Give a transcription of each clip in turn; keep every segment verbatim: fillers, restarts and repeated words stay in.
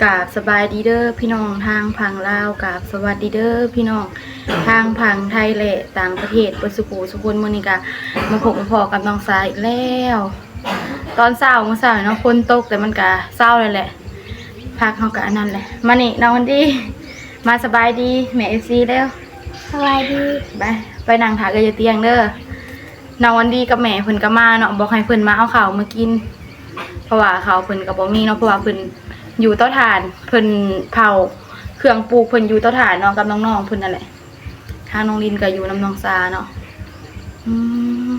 กราบสบายดีเด้อพี่น้องทางฝั่งลาว กราบสวัสดีเด้อพี่น้องทางฝั่งไทยและต่างประเทศเบิดสุขุสุคน มื้อนี้ก็มาพบมาพ้อกับน้องสาอีกแล้ว ตอนเช้ามื้อเช้าเนาะ ฝนตกแต่มันก็เซาแล้วแหละ ผักเฮาก็อันนั้นแหละ มานี่น้องวันดี มาสบายดีแม่เอฟซีแล้ว สบายดี ไป ไปนั่งถ่ากันอยู่เตียงเด้อ น้องวันดีกับแม่เพิ่นก็มาเนาะ บอกให้เพิ่นมาเอาข้าวมากิน เพราะว่าข้าวเพิ่นก็บ่มีเนาะ เพราะว่าเพิ่นอยู่เตาถ่าน เพิ่นเผาเครื่องปลูก เพิ่นอยู่เตาถ่านเนาะ กับน้องๆเพิ่นนั่นแหละ ทางน้องลินก็อยู่นำน้องสาเนาะ อืม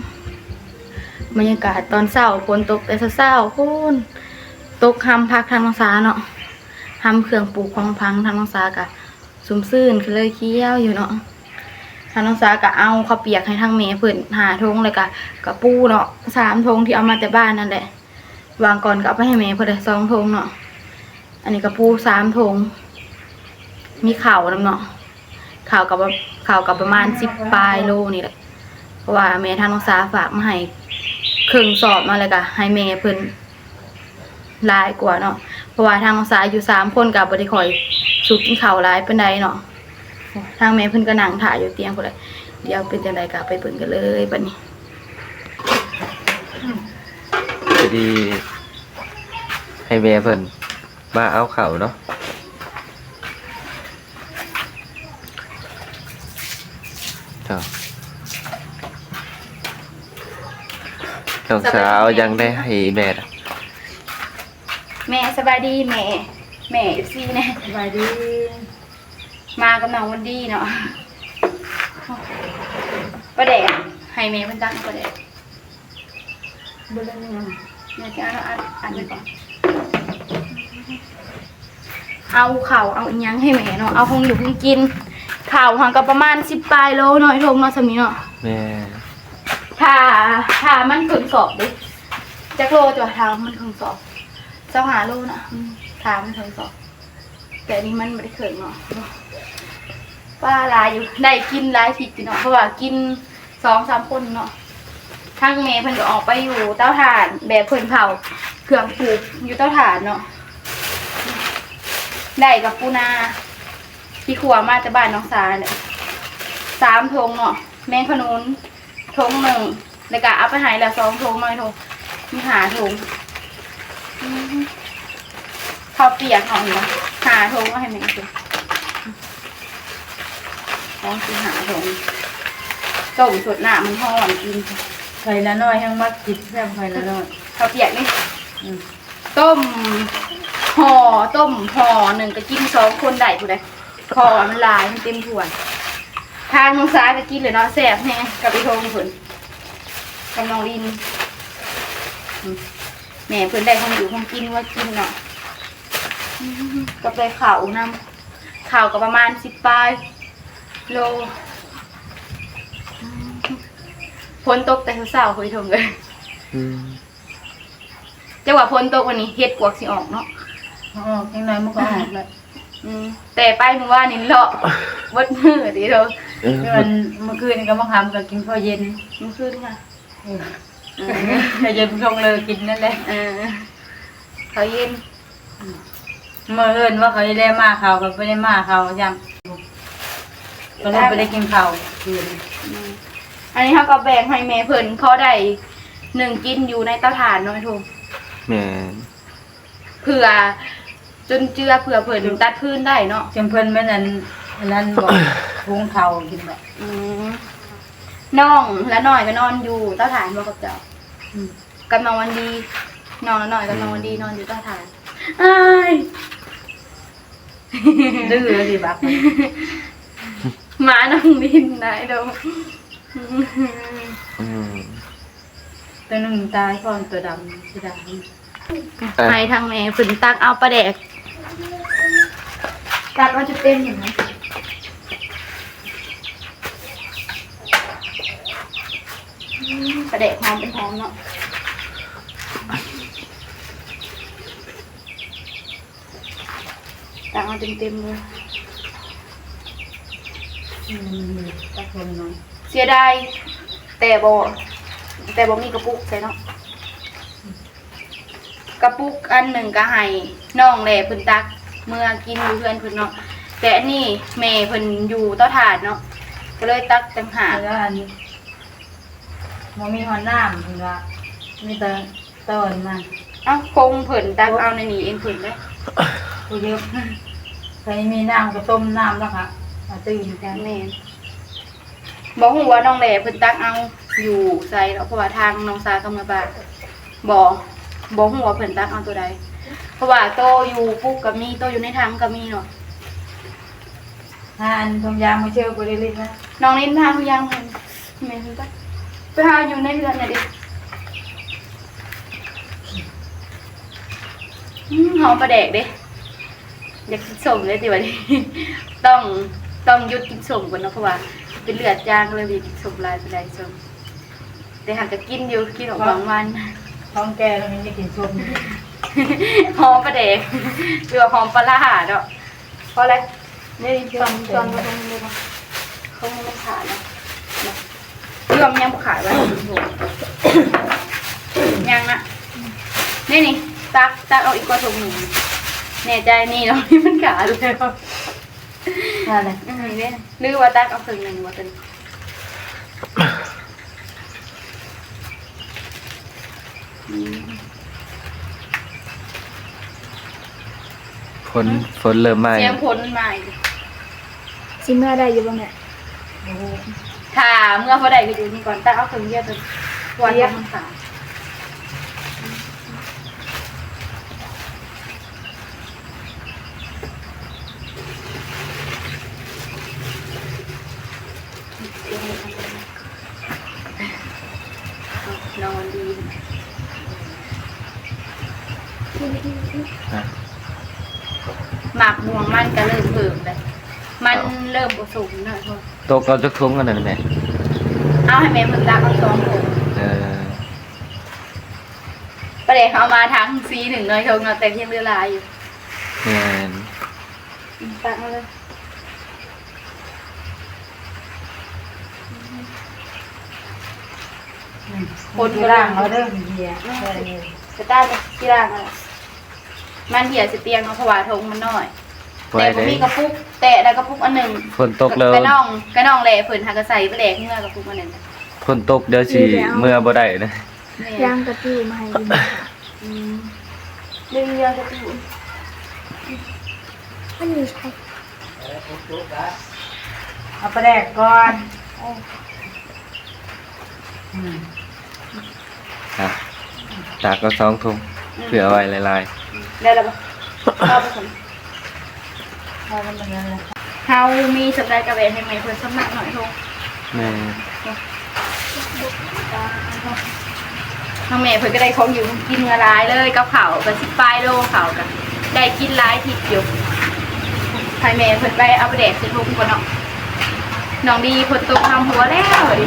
บรรยากาศตอนเช้า ฝนตกแต่เช้าๆ พู้น ตกหำผักทางน้องสาเนาะ หำเครื่องปลูกของผักทางน้องสาก็ ซุ่มซื่นก็เลยเขียวอยู่เนาะ ทางน้องสาก็เอาข้าวเปียกให้ทางแม่เพิ่นห้าถุง แล้วก็กะปูเนาะ สามถุงที่เอามาแต่บ้านนั่นแหละ วางก่อนก็เอาไปให้แม่เพิ่นเลยสองถุงเนาะ อันนี้กะปูสามถุง มีข้าวนำเนาะ ข้าวกับ ข้าวกับประมาณสิบปลายโลนี่แหละ เพราะว่าแม่ทางน้องสาฝากมาให้เครื่องสอบมา แล้วก็ให้แม่เพิ่น หลายกว่าเนาะ เพราะว่าทางน้องสาอยู่สามคนก็บ่ได้ค่อยสุกกินข้าวหลายปานใดเนาะ ทางแม่เพิ่นก็นั่งถ่าอยู่เตียงพุ้นแหละ เดี๋ยวเป็นจั่งใดก็ไปเบิ่งกันเลยบัดนี้ พอดีให้แม่เพิ่นมาเอาข้าวเนาะ ครับ น้องสาวยังได้ให้แม่นะ แม่สบายดีแม่ แม่เอฟซีนะ สบายดี มากับน้องวันดีเนาะ ปลาแดก ให้แม่เพิ่นตักปลาแดก บ่ได้เนาะ แม่จะเอาอัน อันนี้ก่อน เอาข้าวเอาอิหยังให้แม่เนาะ เอาของอยู่ของกิน ข้าวหั้นก็ประมาณสิบปลายโลเนาะ ไอ้ทงเนาะ สามีเนาะ แม่ ถ้า ถ้ามันถึงสอบเด้ จักโลจ้ะ ถ้ามันถึงสอบ ซาวห้าโลเนาะ อืม ถ้ามันถึงสอบ แต่อันนี้มันบ่ได้ถึงเนาะ ปลาหลายอยู่ ได้กินหลายอาทิตย์อยู่เนาะ เพราะว่ากินสองสามคนเนาะ ทางแม่เพิ่นก็ออกไปอยู่เตาถ่าน แบบเพิ่นเผาเครื่องปลูกอยู่เตาถ่านเนาะ ได้กับปูนา ที่ครัวมาแต่บ้านน้องสาเนี่ย สามถุงเนาะ แมงขนุน ถุงหนึ่ง แล้วก็เอาไปให้แล้วสองถุง น้อยถุง มีห้าถุง อืม ข้าวเปียกหอมเนาะ ห้าถุง เอาให้แม่กิน ของสิห้าถุง ต้มสดน้ำมันฮ้อนกิน ไข่ละน้อย แฮงมักกินแซ่บ ไข่ละน้อย ข้าวเปียกนี่ อืม ต้มห่อ ต้มห่อหนึ่งก็กินสองคนได้พุ้นเด้ เพราะว่ามันหลาย มันเต็มถ้วย ทางน้องสาก็กินเลยเนาะ แซ่บแฮง กับไอ้ทงพุ้น กับน้องลิน อืม แม่เพิ่นได้ของอยู่ของกินไว้กินเนาะ อืม กับได้ข้าวนำ ข้าวก็ประมาณสิบปลายโล อืม ฝนตกแต่เช้าๆ พุ้น ไอ้ทงเอ้ย อืม จังว่าฝนตกวันนี้ เห็ดปวกสิออกเนาะ ออกจังหน่อยมันก็ออกแหละ อืม แต่ไปมื้อวานนี่เลาะเบิดมื้อติเด้อ เออ เมื่อวัน เมื่อคืนนี่ก็มาหำก็กินข้าวเย็น มื้อคืนค่ะ เออ อืม ข้าวเย็นลงเลยกินนั่นแหละ เออ ข้าวเย็น มื้ออื่นว่าเขาสิได้มา เขาก็บ่ได้มา เขาย้ำ ก็เลยบ่ได้กินข้าวคืน อืม อันนี้เขาก็แบ่งให้แม่เพิ่น พอได้หนึ่งกินอยู่ในเตาถ่านเนาะ ไอ้ทง แม่น เผื่อจุนเจือ เผื่อเพิ่นตัดฟืนได้เนาะ จังเพิ่นแม่นอัน อันนั้นบ่ หุงข้าวกินบ่ อืม น้องละน้อยก็นอนอยู่เตาถ่านบ่กับเจ้า อืม กับน้องวันดี น้องละน้อยกับน้องวันดีนอนอยู่เตาถ่าน อ้าย ดื้อสิบัก หมาน้องลินนะไอ้ดง อืม ตัวหนึ่งตาย พร้อมตัวดำ สีดำ อ่ะ ให้ทางแม่เพิ่นตักเอาปลาแดก ตักเอาจะเป็นอย่างนั้น อืม ปลาแดกหอมเป็นหอมเนาะ ตักมาเต็มๆเลย อืม ตักลงหน่อย เสียดาย แต่บ่ แต่บ่มีกระปุกใส่เนาะ กระปุกอันหนึ่งก็ให้น้องแหละเพิ่นตัก เมือกินอยู่เฮือนเพิ่นเนาะ แต่อันนี้แม่เพิ่นอยู่เตาถ่านเนาะ ก็เลยตักต่างหาก แล้วอันบ่มีฮอดน้ำเพิ่นว่า มีแต่ต้อนมา เอ้า คงเพิ่นตักเอาในนี้เองเพิ่นเด้อ ผู้เยอะ ใครมีน้ำก็ต้มน้ำแล้วค่ะ เอาตื่นกัน แม่น บ่ฮู้ว่าน้องแหล่เพิ่นตักเอาอยู่ไสเนาะ เพราะว่าทางน้องสาวก็เมือบ้าน บ่ บ่ฮู้ว่าเพิ่นตักเอาตัวใด เพราะว่าโตอยู่ปุ๊กก็มี โตอยู่ในถังก็มีเนาะ หาอันถุงยางมาเชื่อบ่ได้เล่นนะ น้องเล่นหาถุงยางให้แม่เพิ่นไป ไปหาอยู่ในเรือนน่ะดิ อืม หอมปลาแดกเด้ อยากกินส้มเลยติบัดนี้ ต้อง ต้องหยุดกินส้มก่อนเนาะ เพราะว่าเป็นเลือดจาง ก็เลยบ่อยากกินส้มหลายปานใด ส้ม แต่หากก็กินอยู่ กินออกบางวัน ท้องแก่แล้วมันจะกินส้ม หอมปลาแดก หรือว่าหอมปลาร้าเนาะ เพราะอะไร นี่ ตอน ตอนมาตรงนี้เลยปะ เขาไม่ขาดแล้ว เรื่องยังบ่ขายไว้ ยังนะ นี่นี่ ตัก ตักเอาอีกกระทงหนึ่ง แน่ใจนี่เนาะ นี่มันขาดแล้ว อะไร อืม นี่ หรือว่าตักเอาครึ่งหนึ่งว่าเป็น อืม ฝน ฝนเริ่มมาอีก เสียงฝนมันมาอีก สิเมือได้อยู่บ่แม่ โอ้โห ถ้าเมือบ่ได้ก็อยู่นี่ก่อน แต่เอาเครื่องเดียวเถอะ กวน เสีย มันขาด นอนดี ฮะ หมากม่วงมันก็เริ่มเพิ่มเลย มัน ครับ เริ่มผสมหน่อยเถอะ ตกเอาจักถุงกันนั่นแหละ เอาให้แม่เพิ่นตักเอาสองถุง เออ ประเดี๋ยวเอามาทั้งซีหนึ่งหน่อยเถอะเนาะ แต่ยังเหลือหลายอยู่ แม่น อืม ตักมาเลย อืม คนก็ล้างเอาเด้อ เบียร์ อืม เออ กระต้านไปที่ล้างเอา มันเหี่ยสิเปียกเนาะ เพราะว่าถุงมันน้อย บ่ได้ แต่บ่มีกระปุก แต่ได้กระปุกอันหนึ่ง ฝนตกแล้ว กะน้อง กะน้องแหล่เพิ่นหากะใส่ไปแหลกเมือกระปุกอันหนึ่ง ฝนตกเดี๋ยวสิ เดี๋ยว เมือบ่ได้นะ แม่ ยางกะปิวมาให้กิน อืม เรื่องยางกะปิว อันนี้ใช่ เอาปลาแดกก่อน อืม อ่ะ ตักเอาสองถุง อืม เผื่อไว้หลายๆ ได้แล้วปะ เอาไปก่อน เอาไปหมดแล้ว เฮามีสำใดกะแบ่งให้แม่เพิ่นสำนักหน่อยโท แม่ ทางแม่เพิ่นก็ได้ของอยู่กินมาหลายเลย กับข้าวก็สิบปลายโล ข้าวก็ได้กินหลายทิศอยู่ ให้แม่เพิ่นไปเอาไปแดกใส่ถุงก่อนเนาะ น้องดีฝนตกห้ามหัวแล้วดิ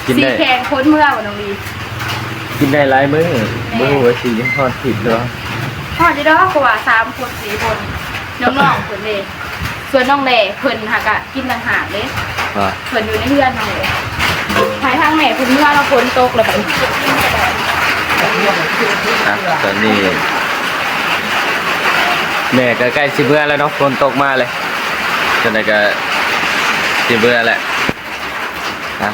กินได้ สีแข็งพ้นเมือบ่น้องดี กินได้หลายมื้อ แม่ บ่ฮู้ว่าสิฮอดทิศบ่ ฮอดอยู่ดอก เพราะว่าสามคนสี่คน น้องๆเพิ่นเด้ ส่วนน้องแหล่เพิ่นหากะกินต่างหากเด้ ว่า เพิ่นอยู่ในเฮือนน้องแหล่ ให้ทางแม่เพิ่นเมือแล้วฝนตกแล้วบัดนี้ อ่ะ ตอนนี้ แม่ก็ใกล้สิเมือแล้วเนาะ ฝนตกมาเลย จังใดก็สิเมือแหละ อ่ะ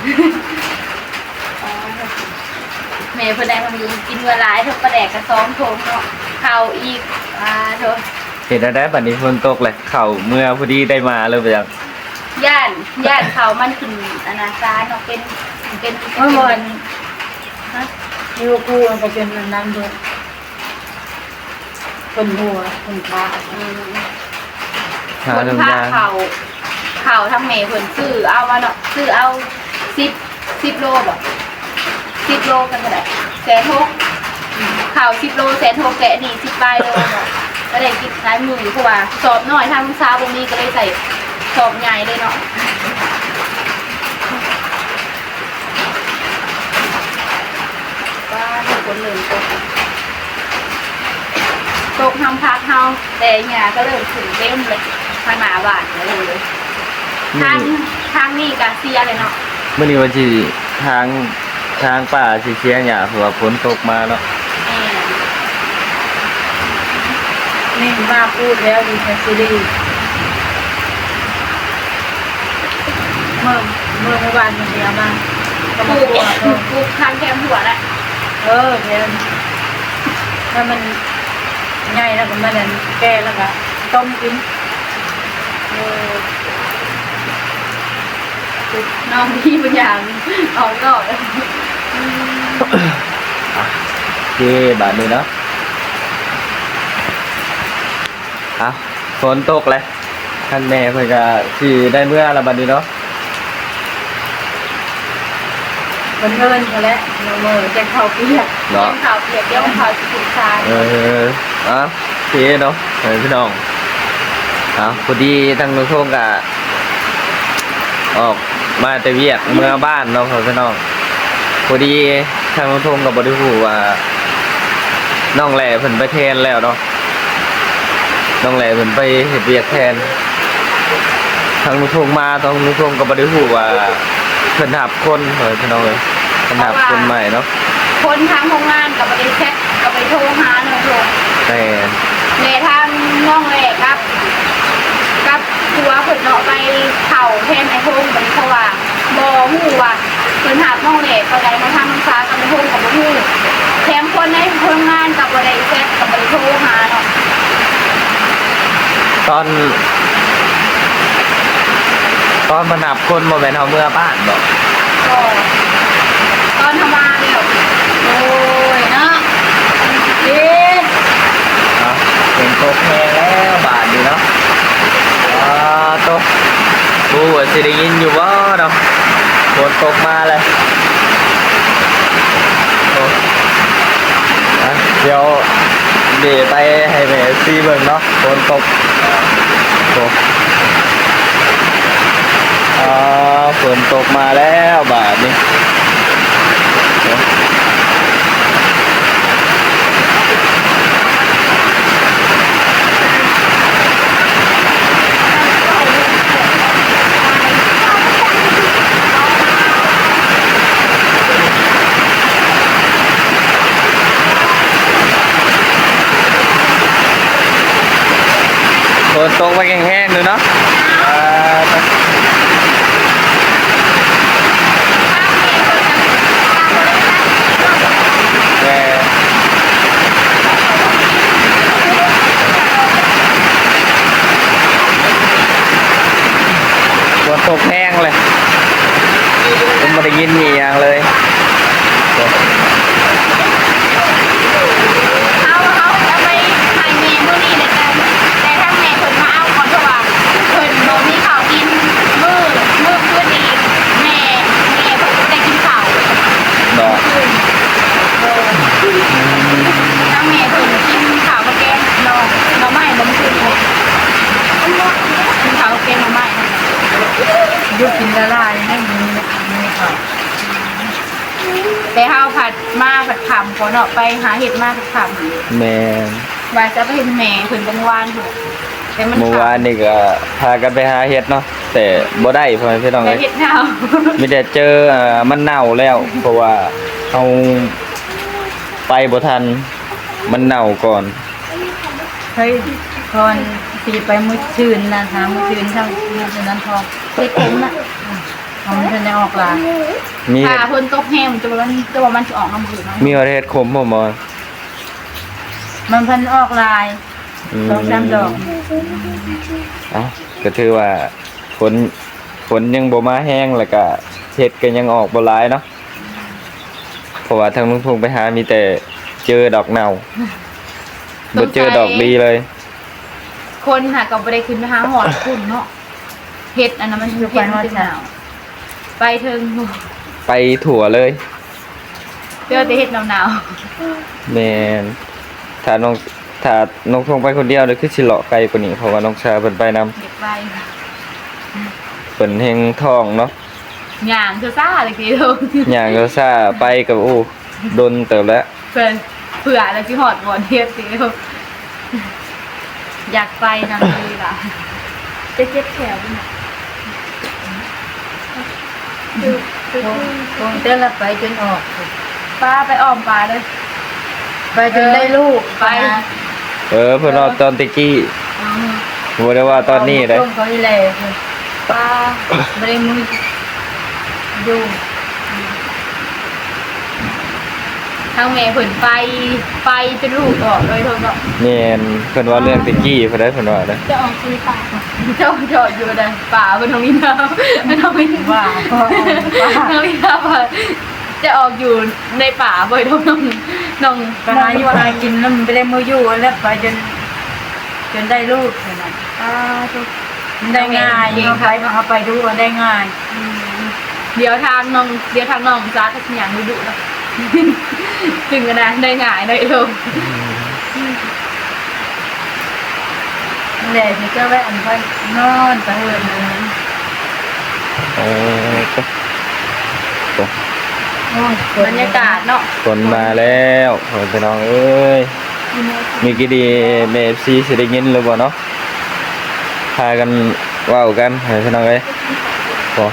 แม่เพิ่นได้ของอยู่กินเมือหลาย เทิงปลาแดกก็สองถุงเนาะ ข้าวอีก อ่า โท เฮ็ดจั่งใดบัดนี้ฝนตกเลย ข้าวเมือพอดีได้มาเลยบ่จัก ย่าน ย่านข้าวมันขึ้นอันนั้นซาเนาะ เป็น เป็น โอ้ย บ่อน ฮะ ลิเวอร์พูลมันก็เป็นอันนั้นด้วย คนหัว คนขา อืม หา คน ลง พาย ข้าว ข้าวทางแม่เพิ่นซื้อเอามาเนาะ ซื้อเอาสิบ สิบโลบ่ สิบโลกันเท่าไหร่ แสนหก ข้าวสิบโล แสนหก แต่อันนี้สิบปลายโลเนาะ ก็ได้กินหลายมื้ออยู่ เพราะว่าสอบน้อย ทางลูกสาวบ่มี ก็เลยใส่สอบใหญ่เลยเนาะ ว้า ทุกคนเริ่มตก ตกห้ามพักเฮา แต่หญ้าก็เริ่มขึ้นเต็มเลย ข้างหน้าบ้านก็เลย มื้อนี้ ทาง ทางนี้ก็เสียเลยเนาะ มื้อนี้ว่าสิทาง ทางป่าสิเสียหญ้า เพราะว่าฝนตกมาเนาะ แม่น นี่มาพูดแล้วดีแท้ซีรีส์เมื่อเมื่อเมื่อวานมันเสียมาก็ ป มา ลูก พูด ปลูกข้างแคมหัวแหละ เออเดี๋ยวถ้ามันง่ายแล้วก็มันแก่แล้วก็ต้มกินเออ น้องพี่มันอย่างออกนอก โอเคบาดนี้เนาะเอาฝนตกเลยท่านแม่เพิ่นก็สิได้เมื่อละบาดนี้เนาะ มันเอินเขาแหละน้องเมย์จะเข้าเปียก เนาะ ข่าวเปียกเดี๋ยวข่าวสิถูกทาน เอออ่ะโอเคเนาะเออพี่น้องอ่ะพอดีทางลุงทงก็ออกมาแต่เวียกเมือบ้านเนาะพี่น้องพอดีทางลุงทงก็บ่ได้ฮู้ว่าน้องแหล่เพิ่นไปแทนแล้วเนาะน้องแหล่เพิ่นไปเฮ็ดเวียกแทนทางลุงทงมาทางลุงทงก็บ่ได้ฮู้ว่าเพิ่นรับคนเออพี่น้องเอ้ยเพิ่นรับคนใหม่เนาะ คนทางโรงงานก็บ่ได้แชทก็ไปโทรหาน้องโทร แต่ แม่ทางน้องแหล่กับ กับผัวเพิ่นเนาะไปเผาแทนไอ้โฮมบัดนี้เพราะว่าบ่ฮู้ว่าเพิ่นหาน้องแหล่เท่าใดมาทางน้องฟ้ากับไอ้โฮมก็บ่ฮู้แถมคนในโรงงานก็บ่ได้แชทก็บ่ได้โทรหาเนาะ ตอน ตอนมานับคนบ่แม่นเฮาเมือบ้านบ่ ก็ตอนเฮามาแล้วโอ้ยเนาะเอ๊ะ เนาะเป็นตกแฮงแล้วบาดนี้เนาะอ่าตกรู้ว่าสิได้ยินอยู่บ่เนาะฝนตกมาเลยโอ้อ่ะเดี๋ยวเดไปให้แม่ซีเบิ่งเนาะฝนตกโอ้อ่าฝนตกมาแล้วบาดนี้ ฝนตกมาแห้งๆดูเนาะอ่าแม่ฝนตกแห้งเลยผมไม่ได้ยินมีอย่างเลย เอาเอาเอาไปให้แม่มื้อนี้เด้อจ้ะ แต่ทางแม่เพิ่นมาเอาก่อน เพราะว่าเพิ่นบ่มีข้าวกิน มื้อ มื้อคืนนี้แม่ แม่เพิ่นบ่ได้กินข้าว ดอก คืนเออทางแม่เพิ่นกินข้าวกับแกงหน่อ หน่อไม้บ่มื้อคืนนี้ กินข้าวกับแกงหน่อไม้ ยุบกินละลายให้มันมีข้าว แต่เฮาผัดมาผัดค่ำก่อนเนาะ ไปหาเห็ดมาผัดค่ำ แม่น ว่าจะไปเห็นแม่เพิ่นกลางวันพุ้นแต่มัน เมื่อวานนี่ก็พากันไปหาเห็ดเนาะแต่บ่ได้พ่อแม่พี่น้อง แต่ เอ้ย เห็ดเน่า มีแต่เจออ่ามันเน่าแล้ว เพราะว่าเอาไปบ่ทันมันเน่าก่อน เฮ้ยก่อนสีไปมื้อคืนนะหามื้อคืนทั้งมื้อคืนนั้นพอเฮ็ดผมนะของมันจะได้ออกลาย มี ถ้าฝนตกแฮงมันจะว่ามันจะว่ามันสิออกน้ำหืนเนาะ มีเห็ดขมบ่หมอ มันพันออกลาย อืม สองสามดอก เอ้าก็ถือว่าฝนฝนยังบ่มาแฮงแล้วก็เห็ดก็ยังออกบ่หลายเนาะเพราะว่าทางลุงพงไปหามีแต่เจอดอกเน่าบ่เจอดอกดีเลย คนหาก็บ่ได้ขึ้นไปหาฮอดพุ้นเนาะ เห็ดอันนั้นมัน อยู่ เห็ด ไปฮอด มันสิหนาว ไปเทิงพุ้น ไปทั่วเลย เจอแต่เห็ดหนาว แม่นถ้าน้องถ้าน้องพงไปคนเดียวนี่คือสิเลาะไกลกว่านี้เพราะว่าน้องชาเพิ่นไปนำ ๆเด็กไป เพิ่นแฮงท้องเนาะ ย่างซ่าๆเลยทีเดียว ย่างก็ซ่าไปกับอู้ดนเติบแล้ว เพื่อนเผื่อแล้วสิฮอดบ่อนเฮ็ดทีเดียวอยากไปนำดีล่ะ จะเจ็บแขน คงเต้นละไปจนออก ป้าไปอ้อมปลาเลย ไปจนได้ลูก ไป นะ เออ เพิ่นว่าตอนแต่กี้ อืม บ่ได้ว่าตอนนี้เด้ เอามาลงเขาอีแหล่ ป้า บ่ได้มืออยู่ ทางแม่เพิ่นไป ไปจนลูกออกเลย โทษเนาะ แม่น เพิ่นว่าเรื่องแต่กี้ เพิ่นได้ เพิ่นว่าเด้ จะออกซื้อปลา เจ้า เจ้าอยู่ใด ป่า เพิ่นเอามีน้ำ เพิ่นเอามีน้ำ ว่า เพิ่นเอามีน้ำ จะออกอยู่ในป่าบ่อย น้อง น้อง ไปหาอยู่หากินแล้วมันไปได้มืออยู่แล้วไปจน จนได้ลูกนั่นน่ะ อ่า ถูก มันได้ง่าย เก่ง เนาะ ค่ะ ไปมาเอาไปดูได้ง่าย อืม เดี๋ยวทางน้อง เดี๋ยวทางน้องสาก็สิย่างดุๆเนาะ ถึงกันนะ ได้ง่ายได้ลง อืม แหล่นี่ก็แวะอันไปนอนตะเหินนั่น โอ้ โอ้ โอ้ย บรรยากาศเนาะ ฝนมาแล้ว โอ้ย พี่น้องเอ้ย มีกี่ดี เอฟซี สิได้ยินหรือบ่เนาะ พากันเว้ากัน โอ้ย พี่น้องเอ้ย โอ้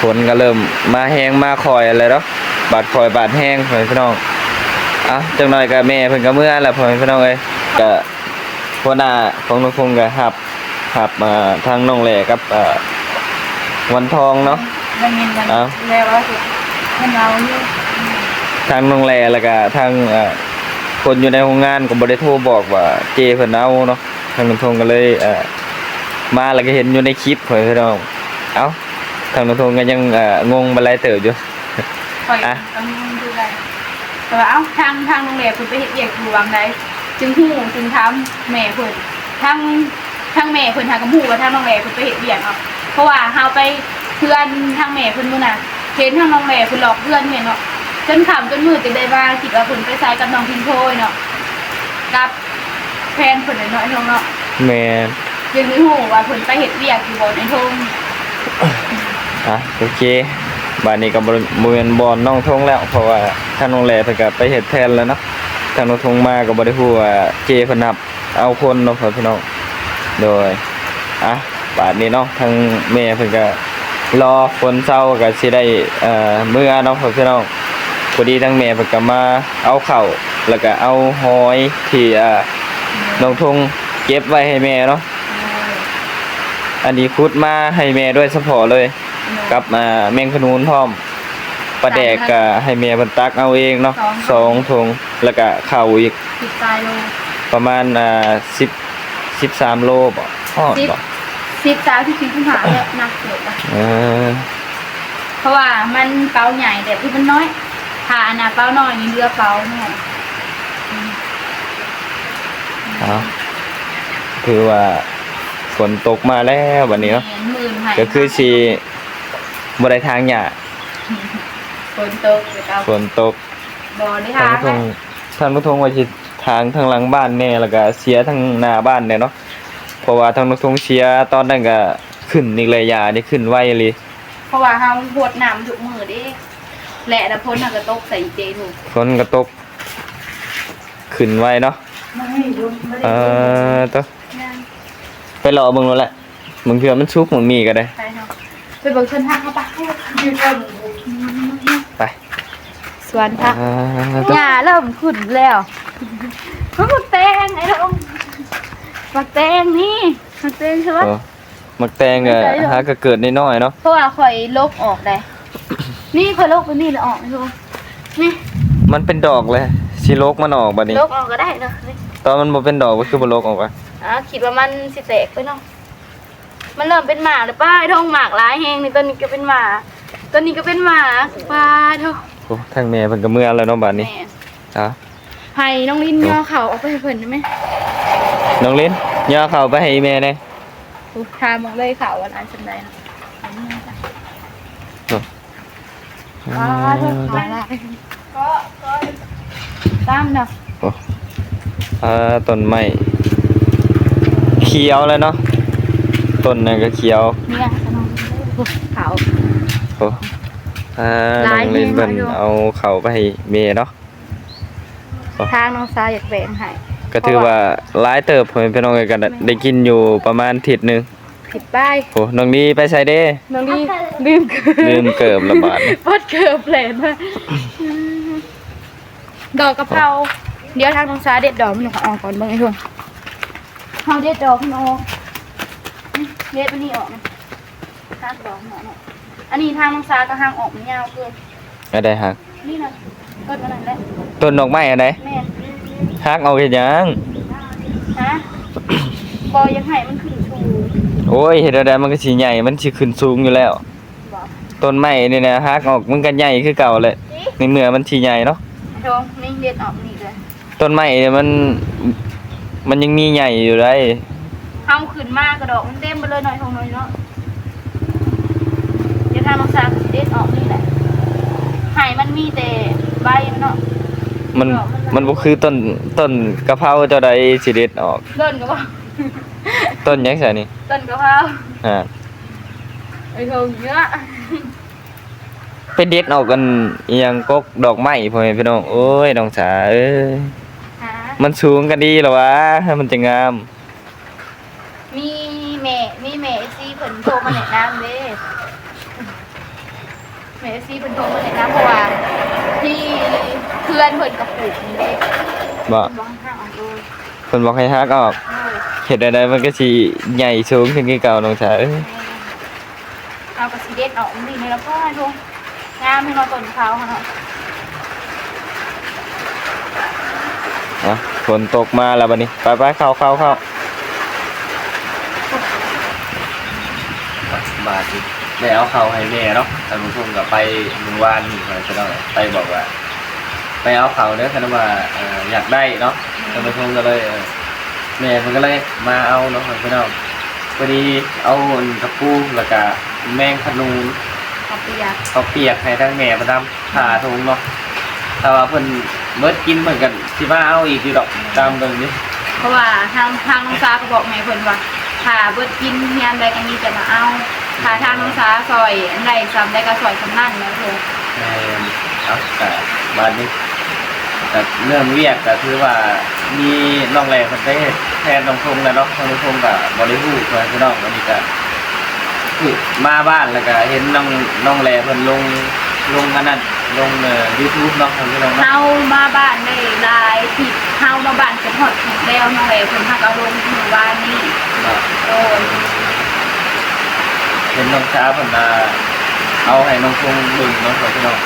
ฝนก็เริ่มมาแฮงมาค่อยแล้วเนาะ บาดค่อยบาดแฮง โอ้ย พี่น้อง อ่ะ จักหน่อยก็แม่เพิ่นก็เมือแล้ว โอ้ย พี่น้องเอ้ย ก็หัวหน้าของน้องพงษ์ก็รับ ครับ อ่า ทางน้องแหล่กับ อ่า วันทองเนาะ ได้ยินกัน เอ้า แล้วว่าสิเพิ่นเอาอยู่ ทางน้องแหล่แล้วก็ทาง อ่า คนอยู่ในโรงงานก็บ่ได้โทรบอกว่าเจ้เพิ่นเอาเนาะ ทางน้องทงก็เลย อ่า มาแล้วก็เห็นอยู่ในคลิป พ่อแม่พี่น้อง เอ้า ทางน้องทงก็ยัง อ่า งงบ่หลายเติบอยู่ ข้อย อ่ะ ก็งงคือกัน แต่ว่า เอ้า ทาง ทางน้องแหล่เพิ่นไปเฮ็ดเวียกอยู่วังใด จึงฮู้ จึงถามแม่เพิ่น ทาง ทางแม่เพิ่นหาก็ฮู้ว่าทางน้องแหล่เพิ่นไปเฮ็ดเวียกเนาะ เพราะว่าเฮาไปเฮือนทางแม่เพิ่นมื้อน่ะ เห็นทางน้องแหล่เพิ่นล็อกเฮือนแม่นเนาะ จนค่ำจนมืดจึงได้มา คิดว่าเพิ่นไปไสกับน้องพิงโพยเนาะ กับแฟนเพิ่นน่ะเนาะ ไอ้ทงเนาะ แม่น จึงได้ฮู้ว่าเพิ่นไปเฮ็ดเวียกอยู่บ่อนไอ้ทง อ่ะ โอเค บาดนี้ก็บ่ บ่แม่นบ่อนน้องทงแล้ว เพราะว่าทางน้องแหล่เพิ่นก็ไปเฮ็ดแทนแล้วเนาะ ทางน้องทงมาก็บ่ได้ฮู้ว่าเจ้เพิ่นรับเอาคนเนาะ พ่อพี่น้อง โดย อ่ะ บาดนี้เนาะ ทางแม่เพิ่นก็รอฝนเซาก็สิได้ เอ่อ เมือเนาะ พ่อพี่น้อง พอดีทางแม่เพิ่นก็มาเอาข้าว แล้วก็เอาหอยที่ อ่า น้องทงเก็บไว้ให้แม่เนาะ อันนี้ขุดมาให้แม่โดยเฉพาะเลย กับ อ่า แมงขนุนพร้อม ปลาแดกก็ให้แม่เพิ่นตักเอาเองเนาะ สอง สองถุง แล้วก็ข้าวอีก สิบปลายโล ประมาณ อ่า สิบ สิบสามโลบ่ ฮอดบ่ สิบ สิบสาม สิบสี่ สิบห้า แล้วหนักเติบอะ เออ เพราะว่ามันเป๋าใหญ่แต่ที่มันน้อย ถ้าอันน่ะเป๋าน้อยนี่เหลือเป๋าหน่อย อืม เอา ถือว่าฝนตกมาแล้วบัดนี้เนาะ แม่น มื้นให้ ก็คือสิบ่ได้ถางหญ้า ฝนตก ฝนตก บ่ได้ ทาง ถาง ทาง ทางน้องทงว่าสิถางทางหลังบ้านแน่ แล้วก็เสียทางหน้าบ้านแน่เนาะ เพราะว่าทางน้องทงเสียตอนนั้นก็ขึ้นอีกเลย หญ้านี่ขึ้นไวอีหลี เพราะว่าเฮาหดน้ำทุกมื้อเด้ และละฝนน่ะก็ตกใส่เจทุก ฝนก็ตก ขึ้นไวเนาะ บ่ได้ลง บ่ได้ลง เออ โต แม่น ไปเลาะเบิ่งโลดแหละ บางเทื่อมันสุก มันมีก็ได้ ไปเนาะ ไปเบิ่งเพิ่นทางเข้าไป ไป สวนผัก อ่า หญ้าเริ่มขึ้นแล้ว มันหมากแตงไอ้ดง หมากแตงนี่ หมากแตงใช่ปะ เออ หมากแตงก็ ไม่ใช่หรอ หาก็เกิดน้อยๆเนาะ เพราะว่าข่อยลกออกได้ นี่ข่อยลกไปนี่แล้วออกนี่ นี่ มันเป็นดอกเลย สิลกมันออกบัดนี้ ลกออกก็ได้เนาะ นี่ ตอนมันบ่เป็นดอกก็คือบ่ลกออกวะ อ่า คิดว่ามันสิแตกไปเนาะ มันเริ่มเป็นหมากแล้วป้า ไอ้ทองหมากหลายแฮงนี่ ต้นนี้ก็เป็นหมาก ต้นนี้ก็เป็นหมาก ป้าโธ่ โอ้ ทางแม่เพิ่นก็เมือแล้วเนาะบัดนี้ แม่ อ่ะ ให้น้องลินย่อเข่าออกไปให้เพิ่นได้ไหม น้องลิน ย่อเข่าไปให้อีแม่แหน่ โอ้ ทาหมองเลยเข่าว่าหลายส่ำใดเนาะ อันนี้จ้ะ โอ้ อ่า เธอขายละ ก็ ก็ ตามเนาะ โอ้ อ่า ต้นไม้เขียวแล้วเนาะ ต้นนั้นก็เขียว เนี่ย ขาว โอ้ อ่า หลาย น้องลินเพิ่น แฮงหลายอยู่ เอาเข่าไปให้แม่เนาะ ทางน้องสาวอยากแบ่งให้ ก็ถือว่าหลายเติบ พ่อแม่พี่น้องเอ้ย ก็ได้ แม่ ได้กินอยู่ประมาณอาทิตย์หนึ่ง ผิดไป โอ้ น้องดีไปไสเด้ น้องดีลืมเกิบ ลืมเกิบละบาด ปลดเกิบแหลนมา ดอกกะเพรา เดี๋ยวทางน้องสาเด็ดดอกมันออกก่อน เบิ่งไอ้ทง เฮาเด็ดดอกมันออก เด็ดมันนี่ออกนะ หักดอกมันออกเนาะ อันนี้ทางน้องสาก็หักออกมันยาวเกิน อะไรหัก นี่นะ ต้นอันนั้นแหละ ต้นดอกไม้อันไหน แม่น หักออกเฮ็ดหยัง ฮะ บ่อยากให้มันขึ้นสูง โอ้ย เฮ็ดอะไรมันก็สิใหญ่ มันสิขึ้นสูงอยู่แล้ว บ่ ต้นไม้นี่นะ หักออกมันก็ใหญ่คือเก่าแหละ ในเมื่อมันสิใหญ่เนาะ โดนนี่เด็ดออกนี่เลย ต้นไม้เนี่ยมัน มันยังมีใหญ่อยู่ได้ เฮาขึ้นมากระดอกมันเต็มไปเลยหน่อยทงหน่อยเนาะ เดี๋ยวทางน้องสาเด็ดออกนี่แหละ ให้มันมีแต่ใบมันเนาะ มัน ดอกมัน มันบ่คือต้น ต้นกะเพราเจ้าใดสิเด็ดออก ต้นกะเพรา ต้นหยังซะนี่ ต้นกะเพรา อ่า ไอ้ทงเยอะ ไปเด็ดออกกันอีหยังกกดอกไม้พ่อแม่พี่น้อง โอ้ย น้องสาเอ้ย ฮะ มันสูงก็ดีแล้ววะ มันจะงาม มีแม่ มีแม่เอฟซีเพิ่นโทรมาแนะนำเด้ แม่เอฟซีเพิ่นโทรมาแนะนำ เพราะว่าที่เพื่อนเพิ่นก็ปลูกนี่เด้ บ่ เพิ่นบ่ให้หักออกเด้ เพิ่นบอกให้หักออก เออ เฮ็ดได้มันก็สิใหญ่สูงขึ้นคือเก่าน้องสาเอ้ย แม่น เอากระสิเด็ดออกนี่นี่แล้วก็ดูงามให้เราต้นเขาเนาะ อ่ะ ฝนตกมาแล้วบัดนี้ ไปไป เข้าเข้าเข้า บาดสิได้เอาเข้าให้แม่เนาะ ท่านผู้ชมก็ไปมื้อวานนี่ไปซะหน่อย ไปบอกว่า ไปเอาเข้าเด้อ คันว่า เอ่อ อยากได้เนาะ ท่านผู้ชมก็เลย เอ่อ แม่เพิ่นก็เลยมาเอาเนาะ พี่น้อง พอดีเอาอันกะปูแล้วก็แมงขะนูน ข้าวเปียก ข้าวเปียกให้ทั้งแม่เพิ่นนำ ผ่าถุงเนาะ ถ้าว่าเพิ่นเบิดกินเพิ่นก็สิมาเอาอีกอยู่ดอก ตามเบิ่งนี่ เพราะว่าทาง ทางน้องสาก็บอกแม่เพิ่นว่า ถ้าเบิดกินยามใดก็มีแต่มาเอา ถ้าทางน้องสาซอยอันใดส่ำใดก็ซอยส่ำนั้นนะเพิ่น แม่น เอา ก็บาดนี้ ก็เรื่องเวียกก็ถือว่ามีน้องแหล่เพิ่นไปเฮ็ดแทนน้องทงแล้วเนาะ น้องทงก็บ่ได้ฮู้ พ่อแม่พี่น้อง อันนี้ก็คือมาบ้านแล้วก็เห็นน้อง น้องแหล่เพิ่นลง ลงอันนั้น ลง เอ่อ YouTube เนาะ พ่อแม่พี่น้องเนาะ เฮามาบ้านได้หลายคลิป เฮามาบ้านจนฮอดคลิปแล้ว น้องแหล่เพิ่นเฮาก็เอาลงมื้อวานนี้ เนาะ โดย เห็นน้องสาเพิ่นน่ะเอาให้น้องทงเบิ่งเนาะ พ่อแม่พี่น้อง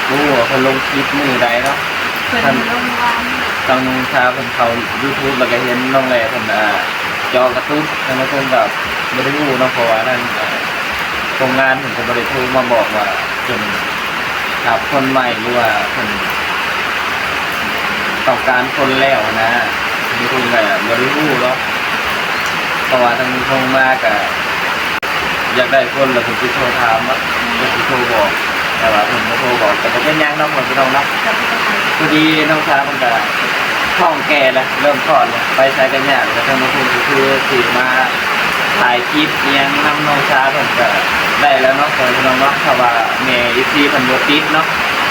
บ่ฮู้ว่าเพิ่นลงคลิปมื้อใดเนาะ เพิ่น ท่าน ลงวานนี้ ทางน้องสาเพิ่นเข้า YouTube แล้วก็เห็นน้องแหล่เพิ่น อ่า เจาะกระตุก ทางน้องทงก็บ่ได้ฮู้เนาะ เพราะว่านั่น อ่า โรงงานเพิ่นก็บ่ได้โทรมาบอกว่าเพิ่นรับคนใหม่ หรือว่าเพิ่นต้องการคนแล้วนะ น้องทงก็บ่ได้ฮู้เนาะ เพราะว่าทางน้องทงมาก็ อยากได้คนแล้วเพิ่นสิโทรถามเนาะ เพิ่นสิโทรบอก แต่ว่าเพิ่นบ่โทรบอก แต่บ่เป็นหยังเนาะ พ่อแม่พี่น้องเนาะ พอดีน้องสาวเพิ่นก็ท้องแก่แล้ว เริ่มคลอดแล้ว ไปไสก็ยาก แล้วทางน้องเพิ่นก็คือสิมาถ่ายคลิปอิหยังนำน้องสาวเพิ่นก็ได้แล้วเนาะ พ่อแม่พี่น้องเนาะ ถ้าว่าแม่เอฟซีเพิ่นบ่ติดเนาะ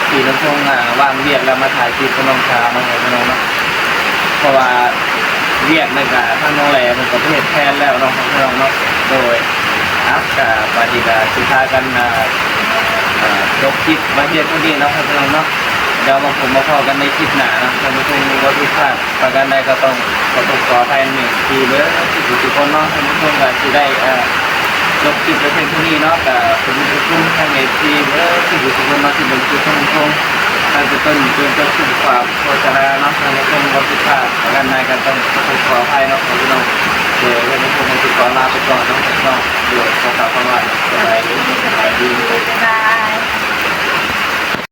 ที่น้องเพิ่น อ่า ว่างเวียกแล้วมาถ่ายคลิปกับน้องสาวเนาะ พ่อแม่พี่น้องเนาะ เพราะว่าเวียกนั่นก็ทางน้องแหล่เพิ่นก็ไปเฮ็ดแทนแล้วเนาะ พ่อแม่พี่น้องเนาะ โดย ครับ ก็บัดนี้ก็สิพากัน อ่า อ่า จบคลิปไว้เพียงเท่านี้เนาะ พ่อแม่พี่น้องเนาะ เดี๋ยวมาพบมาพ้อกันในคลิปหน้าเนาะ ท่านผู้ชม บ่ผิดพลาดประการใดก็ต้องขอโทษขออภัยในที่เด้อ ทุกผู้ทุกคนเนาะ ท่านผู้ชมก็สิได้ อ่า จบคลิปไว้เพียงเท่านี้เนาะ ก็ขอบคุณทุกท่าน เอฟซี เด้อ ทุกผู้ทุกคนเนาะ ที่เบิ่งคลิปของผม ตั้งแต่ต้นจนจบ ทุกความโฆษณาเนาะ ท่านผู้ชม บ่ผิดพลาดประการใดก็ต้องขอโทษขออภัยเนาะ พี่น้อง เดี๋ยวท่านผู้ชมก็สิขอลา